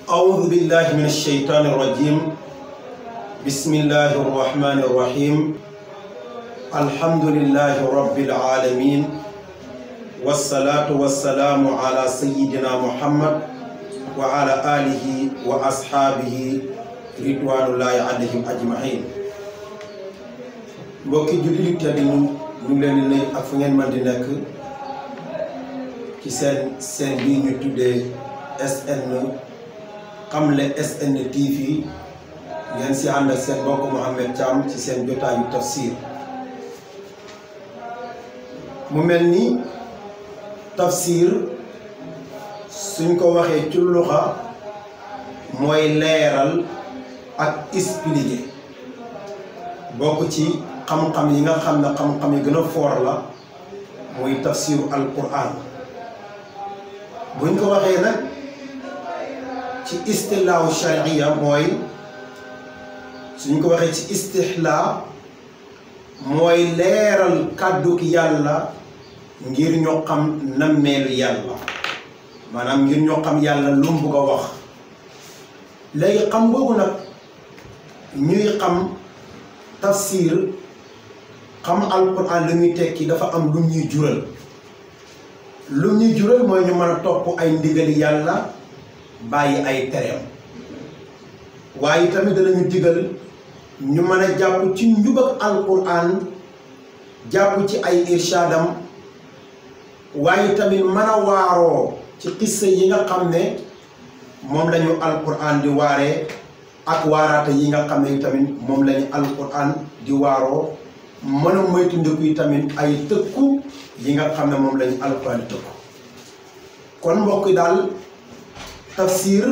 أعوذ بالله من الشيطان الرجيم بسم الله الرحمن الرحيم الحمد لله رب العالمين والصلاة والسلام على سيدنا محمد وعلى آله وأصحابه رضوان الله عليهم أجمعين. mbokki jullit yi tedd ñu ngi leen di nuyu ak fu ngeen mën di nekk ci seen bii ñu tuddee SN xamle SN TV ngeen si ànd ak seen mbokk Mouhamed Thiam ci seen jotaayu tafsir. mu mel ni tafsir suñ ko waxee ci luxa mooy leeral ak expliquer bokk ci xam-xam yi nga xam ne xam-xam yi gën a foor la muy tafsiru alquran. buñ ko waxee nag ci istilaahu shariya mooy suñ ko waxee ci istixlaa mooy leeral kàdduk yàlla ngir ñoo xam nammeelu yàlla, maanaam ngir ñoo xam yàlla lu mu bugg a wax. léegi xam boobu nag ñuy xam tafsir xam alquran lu ñuy tekki dafa am lu ñuy jural. lu ñuy jural mooy ñu mën a topp ay ndigali yàlla bàyyi ay tereem, waaye tamit danañu digal ñu mën a jàpp ci njub ak alquran, jàpp ci ay irshadam, waaye tamit mën a waaroo ci xissa yi nga xam ne moom lañu alquran di waaree ak waaraate yi nga xam ne tamit moom lañu alquran di waaroo, mën a moytu ndëkku yi tamit ay tëkku yi nga xam ne moom lañu alquran di tëkku. kon mbokk yi daal tafsir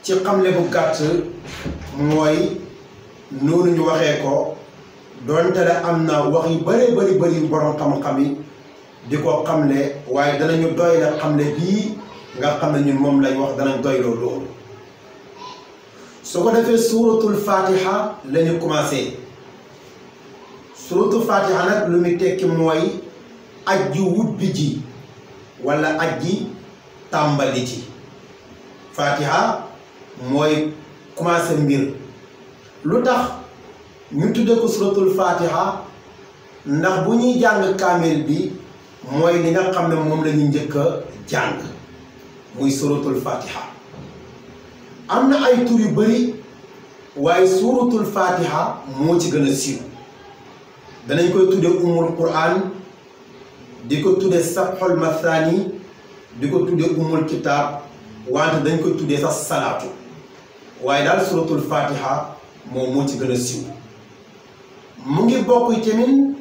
ci xamle bu gàtt mooy noonu ñu waxee ko, doonte ne am na wax yu bari borom xam-xam yi di ko xamle, waaye danañu doy la xamle bii nga xam ne ñun moom lañ wax danañ doyloo loolu. su ko defee suuratul fatiha lañu commencé. suuratul fatiha nag lu muy tekki mooy ajju wut bi ji wala ajji tàmbali ci. fatiha mooy commencé mbir. lu tax ñu tudde ko suuratul fatiha? ndax bu ñuy jàng kaamil bi mooy li nga xam ne moom la ñu njëkk a jàng muy suuratul fatiha. am na ay tur yu bari waaye suuratul fatiha moo ci gën a siiw. danañ koy tudde umul quran, di ko tudde sabxul mathani, di ko tudde umul kitaab, wante dañ koy tuddee sax salaatu. waaye daal suuratul fatiha moom moo ci gën a siiw. mu ngi bokk tamit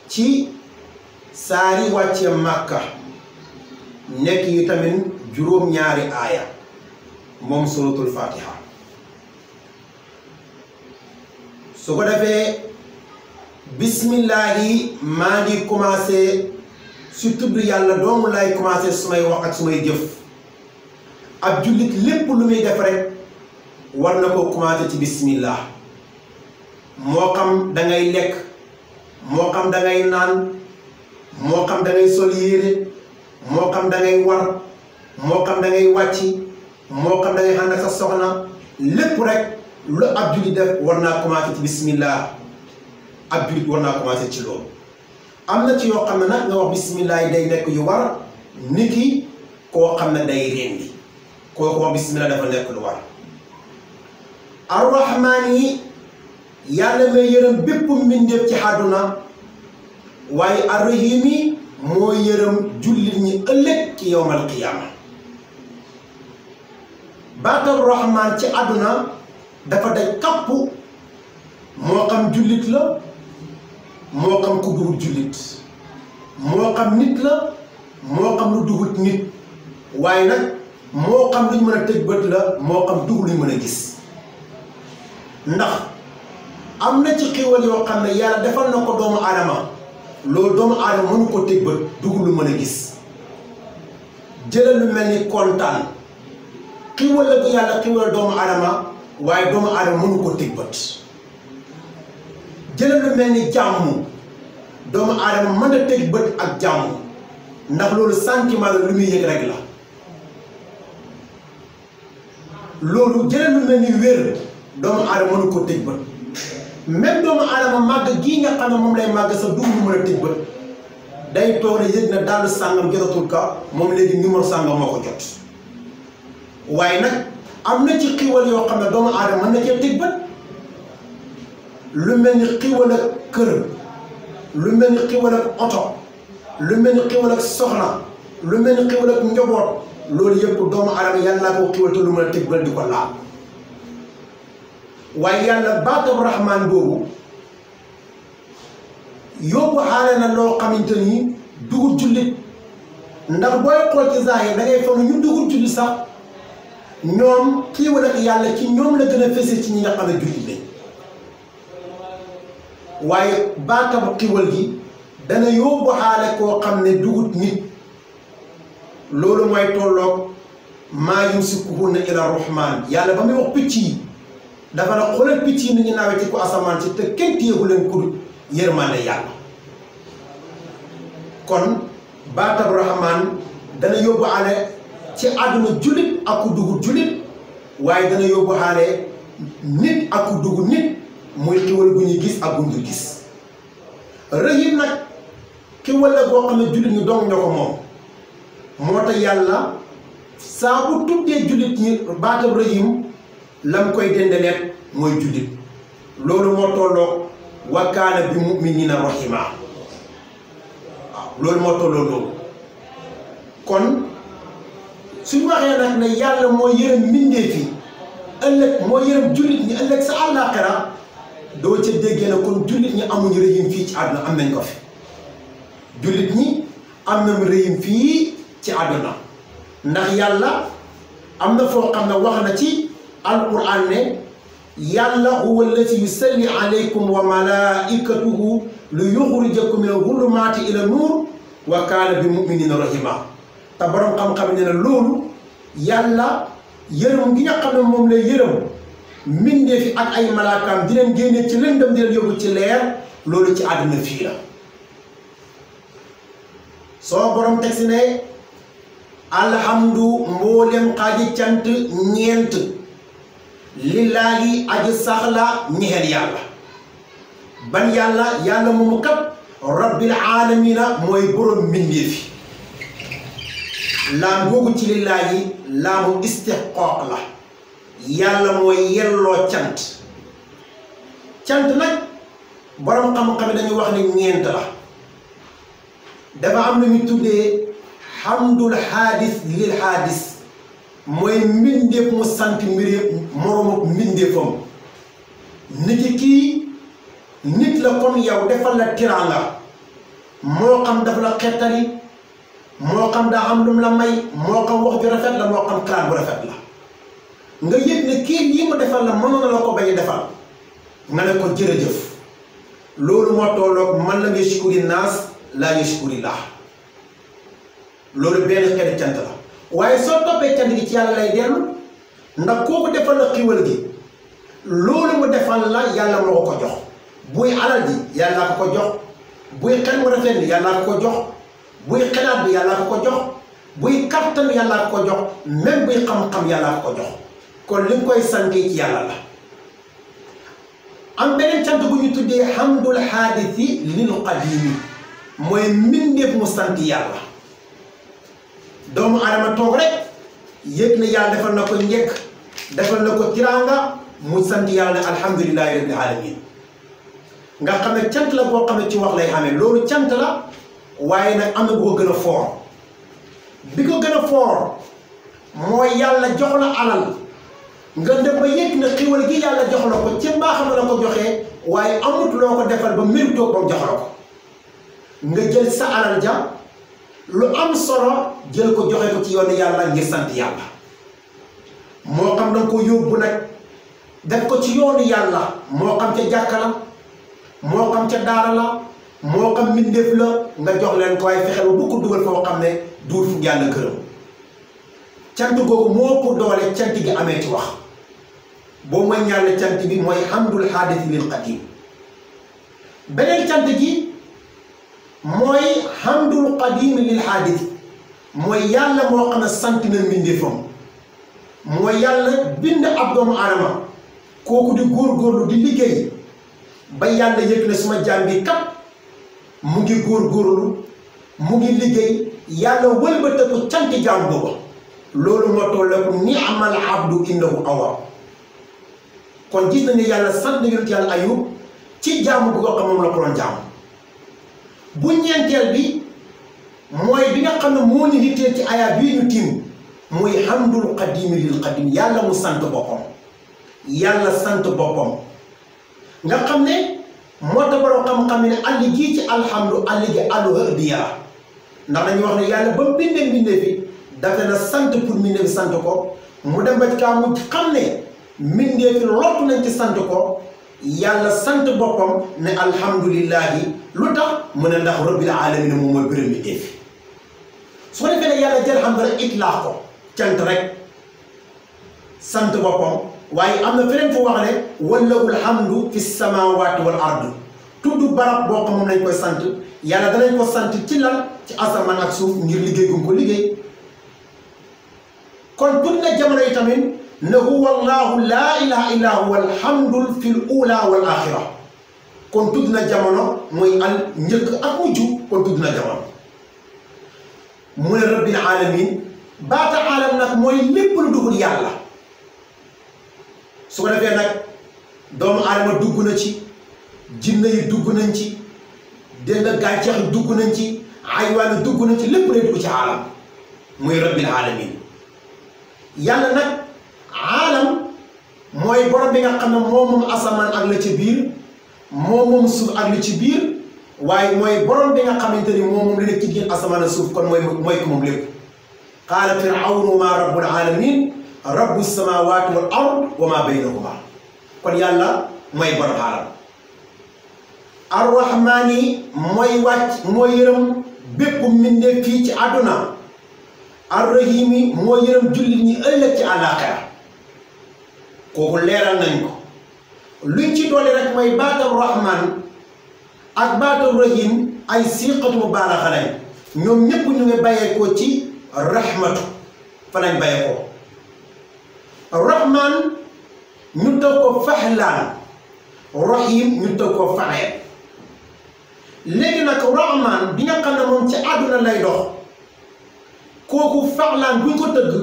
ci saari wàcce màkka, nekk yi tamit juróom-ñaari aaya moom suuratul fatiha. su ko defee bismillahi maa ngi commencé su tudd yàlla doomu lay commencé su may wax ak su may jëf. ab jullit lépp lu muy def rek war na ko commencé ci bismillah. moo xam da ngay lekk, moo xam da ngay naan, moo xam da ngay sol yére, moo xam da ngay war, moo xam da ngay wàcc, moo xam da ngay ànd ak sa soxna, lépp rek lu ab jullit def war naa commencé ci bismillah. ab jullit war naa commencé ci loolu. am na ci yoo xam ne nag nga wax bismillah yi day nekk yu war, niki koo xam ne day rendi, kooku wax bismillah dafa nekk lu war. arrahmaan yi yàlla may yërëm bépp mbindeef ci àdduna, waaye arrahim yi moo yërëm jullit ñi ëllëg ci yowmal qiyaama. baatab rahmaan ci àdduna dafa daj kapp, moo xam jullit la, moo xam ku dugut jullit, moo xam nit la, moo xam lu dugut nit, waaye nag moo xam luñ mën a tëj bët la, moo xam dugub luñ mën a gis. ndax am na ci xéwal yoo xam ne yàlla defal na ko doomu aadama, loolu doomu aadama mënu ko tëj bët, dugub lu mën a gis. jëlal lu mel ni kontaan, xéwal la ko yàlla xéwal doomu aadama, waaye doomu aadama mënu ko tëj bët. jëlal lu mel ni jàmm, doomu aadama mën a tëj bët ak jàmm, ndax loolu sentiment la lu muy yëg rek la. loolu jëlee lu mel ni wér doomu aadama mënu ko tëj bët même doomu aadama màgg gii nga xam ne moom lay màgg sa dugub mën a tëj bët day toog ne yëg na daal sàngam jotatul ka moom léegi numéro sàngam moo ko jot waaye nag am na ci xiiwal yoo xam ne doomu aadama mën na cee tëj bët lu mel ni xiiwal ak kër lu mel ni xiiwal ak oto lu mel ni xiiwal ak soxna lu mel ni xiiwal ak njaboot loolu yëpp doomu aadama yàlla ko xiiwal te lu mën a tëj bët di ko laal waaye yàlla baatam rahmaan boobu yóbbu xaale na loo xamante ni dugub jullit ndax booy xool ci zaahir da ngay foog ñu dugub jullit sax ñoom xiiwal ak yàlla ci ñoom la gën a fese ci ñi nga xam ne jullit lañ waaye baatam xiiwal gi dana yóbbu xaale koo xam ne dugut nit loolu mooy tolloog maa yumsikuhunna illa rahmaan yàlla ba muy wax picc yi dafa na xoolal picc yi ni ñu naawee ci ko asamaan si te kenn téyewu leen ku yërmande yàlla kon baatab rahmaan dana yóbbu xaale ci àdduna jullit ak ku dugg jullit waaye dana yóbbu xaale nit ak ku dugg nit muy xiwal gu ñuy gis ak gu ñu gis rëhim nag xiwal la boo xam ne jullit ñu dong ñoo ko moom moo tax yàlla saa bu tuddee jullit ñi baatab rëhim lam koy dendaleet mooy jullit loolu moo tolloog wa kaana bi mu'minina rahima waaw loolu moo tolloo loolu kon suñu waxee nag ne yàlla moo yërëm mbindeef yi ëllëg moo yërëm jullit ñi ëllëg sa àllaaxira doo ca déggee ne kon jullit ñi amuñu rëyim fii ci àdduna am nañ ko fi jullit ñi am nañu rëyim fii ci àdduna ndax yàlla am na foo xam ne wax na ci alquran ne yàlla huwa allati yusalli alaykum wa malaikatuhu li yuxrijakum min al-zulumaati ila nuur wa kaana bi muminina rahima te borom xam-xam ne na loolu yàlla yërëm gi nga xam ne moom lay yërëm mbindee fi ak ay malaakaam di leen génne ci lëndëm di leen yóbbu ci leer loolu ci àdduna fii la soo borom teg si ne alhamdu mboolem xaaji cant ñeent lillaahi aji saxla ñexeel yàlla ban yàlla yàlla moomu kat rabbil aalamiina mooy borom mbindee fi laam googu ci lillaahi laamu istixqaaq la yàlla mooy yelloo cant cant nag borom xam-xam dañuy wax ne ñeent la dafa am lu ñu tuddee xamdul xaadis lil xaadis mooy mbindeef mu sant mbiri moroomu mbindeefam nit kii nit la comme yow defal la tiraanga moo xam dafa la xettali moo xam daa am lum la may moo xam wax ju rafet la moo xam xalaat bu rafet la nga yëg ne kii lii mu defal la mënoon na la ko bañ a defal nga ne ko jërëjëf loolu moo tolloog man lam yashkuri naas laa yashkuri laa loolu benn xeetu cant la waaye soo toppee cant gi ci yàlla lay dellu ndax kooku defal la xiwal gi loolu mu defal la yàlla moo ko jox buy alal ji yàlla ko jox buy xel mu rafet ni yàlla ko jox buy xelaat bi yàlla ko jox buy kattan yàlla ko jox même buy xam-xam yàlla ko jox kon li nga koy santee ci yàlla la am beneen cant bu ñu tuddee hamdul xaadisi lil qadimi mooy mbindeef mu sant yàlla doomu adama toog rek yëg na yàlla defal na ko njëkk defal na ko tiraanga mu sant yàlla ne alhamdulillahi rabbil alamin nga xam ne cant la boo xam ne ci wax lay xamee loolu cant la waaye nag am na boo gën a foor bi ko gën a foor mooy yàlla jox la alal nga dem ba yëg na xiwal gi yàlla jox la ko ci mbaaxam la ko joxee waaye amut loo ko defal ba mbir toog bam jox la ko nga jël sa alal ja lu am solo jël ko joxe ko ci yoonu yàlla ngir sant yàlla moo xam danga ko yóbbu nag def ko ci yoonu yàlla moo xam ca jàkka la moo xam ca daara la moo xam mbindeef la nga jox leen ko waaye fexeel bu ko dugal foo xam ne duul fu yàlla gërëm cant googu moo pour doole cant gi amee ci wax boo mooy ñaareel cant bi mooy hamdul xaadisi lil qadim beneen cant gi mooy hamdul qadim lil xaadis mooy yàlla moo xam ne sant na mbindeefam mooy yàlla bind ab doomu aadama kooku di góorgóorlu di liggéey ba yàlla yëg ne suma jaam bi kat mu ngi góorgóorlu mu ngi liggéey yàlla wëlbatiku canti jaam booba loolu moo toll ni amal abdu innahu awwaab kon gis nañu yàlla sant na yonent yàlla Ayub ci jaamu bu ko xam moom la ko doon jaamu bu ñeenteel bi mooy bi nga xam ne moo ñu yitteel ci aya bii ñu tiim muy hamdul qadimi lil qadim yàlla mu sant boppam yàlla sant boppam nga xam ne moo tax borom xam-xam ne alli gii ci alhamdu alli gi allu hëddiya ndax dañuy wax ne yàlla ba mu bindee mbindee fi dafa na sant pour mbindee fi sant ko mu dem ba ci kaa mu xam ne mbindee fi lottu nañ ci sant ko yàlla sant boppam ne alhamdulillahi lu tax mu ne ndax rabbil alamin moom mooy bërëm mbindee fi su ko defee ne yàlla jël xam rek itlaax ko cant rek sant boppam waaye am na feneen fu wax ne walahul hamdu fi samawati wal ard tudd barab boo xam moom lañ koy sant yàlla danañ ko sant ci lan ci asamaan ak suuf ngir liggéey gum ko liggéey kon tudd na jamono yi tamit ne huwa allahu laa ilaha illa huwa alhamdul fil ula wal axira kon tudd na jamono mooy al njëkk ak mujj kon tudd na jamono mu ne rabbil alamin baata alam nag mooy lépp lu dugul yàlla su ko defee nag doomu aadama dugg na ci jinne yi dugg nañ ci dégg nga gàncax yi dugg nañ ci aywaan yi dugg nañ ci lépp lay dugg ci aalam muy rabbil alamin yàlla nag aalam mooy borom bi nga xam ne moom moom asamaan ak la ci biir moom moom suuf ak la ci biir waaye mooy borom bi nga xamante ni moom moom li nekk ci biir asamaan ak suuf kon mooy ko moom lépp qaala firawnu ma rabbul alamin rabbu samawati wal ard wa ma baynahuma kon yàlla mooy borom aalam arrahmaani mooy wàcc mooy yërëm bépp mbindeef fii ci àdduna arrahimi mooy yërëm jullit ñi ëllëg ci àllaaxira kooku leeral nañ ko luñ ci doole rek mooy baatam rahman ak baatam rahim ay siqatu mubaalaxa lañ ñoom ñépp ñu ngi bàyyeekoo ci rahmatu fa lañ bàyyeekoo rahman ñu tëgg ko faxlaan rahim ñu tëgg ko faxeel léegi nag rahman bi nga xam ne moom ci àdduna lay dox kooku faxlaan buñ ko tëgg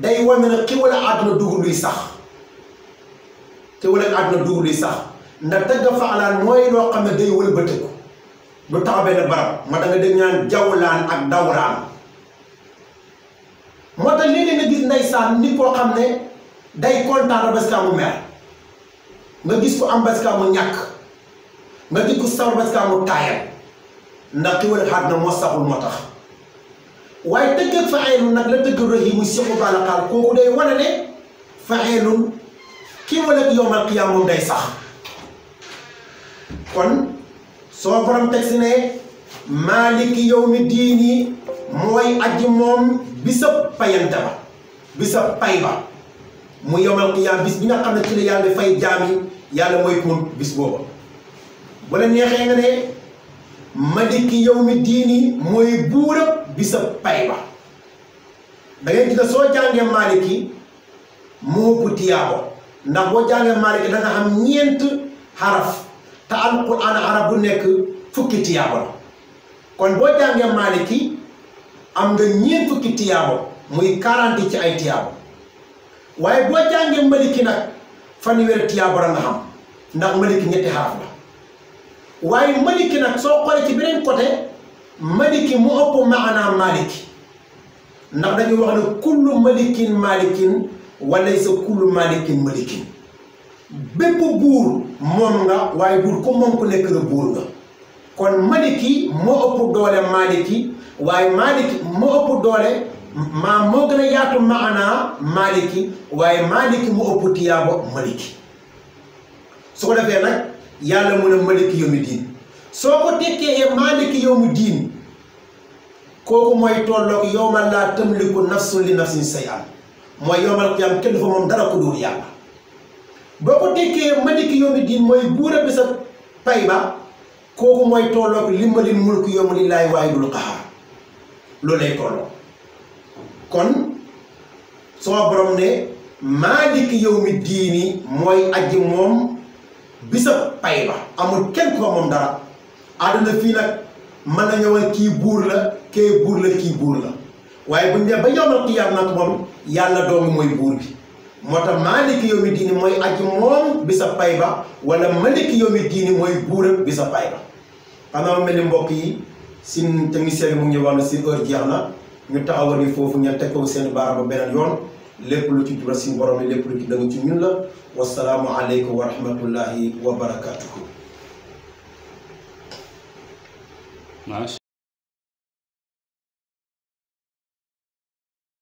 day wane ne xéwal àdduna dugub luy sax xéwal àdduna dugub luy sax ndax tëgg faxlaan mooy loo xam ne day wëlbatiku du tax benn barab moo tax nga dégg ñaan jawlaan ak dawraan moo tax léeg-léeg nga gis ndeysaan nit koo xam ne day kontaan parce que mu mer nga gis ko am parce que mu ñàkk nga gis ko sawar parce que mu taayal ndax xéwal àdduna moo saxul moo tax waaye tëgg ak faxeelun nag la tëgg rahim muy siqu balaqaal kooku day wane ne faxeelun kii wala ak yowmal qiyaam moom day sax kon soo borom teg si ne maaliki yawmi diini mooy aji moom bisab payante ba bisab pay ba mu yowmal qiyaam bis bi nga xam ne ci la yàlla fay jaami yàlla mooy moom bis booba bu la neexee nga ne maliki yawmi diini mooy buurab bisab pay ba da ngay gis ne soo jàngee maliki moo ëpp tiyaabo ndax boo jàngee maliki da nga xam ñeent xaraf te alquran arab bu nekk fukki tiyaabo la kon boo jàngee maliki am nga ñeent fukki tiyaabo muy 40 ci ay tiyaabo waaye boo jàngee maliki nag fanweeri tiyaabo la nga xam ndax maliki ñetti xaraf la waaye maliki nag soo xoolee ci beneen côté maliki mu ëpp maanaam maliki ndax dañuy wax ne kullu malikin malikin walaysa kullu malikin malikin bépp buur moom nga waaye buur ko moom ku nekk nga buur nga kon maliki moo ëpp doole maliki waaye maliki moo ëpp doole moo gën a yaatu maanaa maliki waaye maliki mu ëpp tiyaabo maliki su ko defee nag yàlla mu ne maliki yawmi diin soo ko tekkee maliki yawmi diin kooku mooy tolloog yawma laa tamliku nafsun li nafsin shay'an mooy yawmal qiyaam kenn fa moom dara ko dul yàlla boo ko tekkee maliki yawmi diin mooy buura bi sa pay ba kooku mooy tolloog limalil mulku yawma lillaahi waahidul qahhaar loolu lay tolloo kon soo borom ne maaliki yawmi diini mooy aji moom bisa pay ba amul kenn ko moom dara àdduna fii nag mën na ñëwal kii buur la kee buur la kii buur la waaye buñ ne ba yawmal qiyaam nag moom yàlla doomu mooy buur bi moo tax maaliki yawmi diini mooy aji moom bisa pay ba wala maliki yawmi diini mooy buur bisa pay ba xanaa mel ni mbokk yi sin technicien mu ngi wax na sin heure jeex na ñu taxawal ni foofu ña teg ko seen baaraam ba beneen yoon lépp lu ci jubal si borom lépp lu ci dëgg ci ñun la wasalaamu aleykum wa rahmatullahi wa barakatuhu.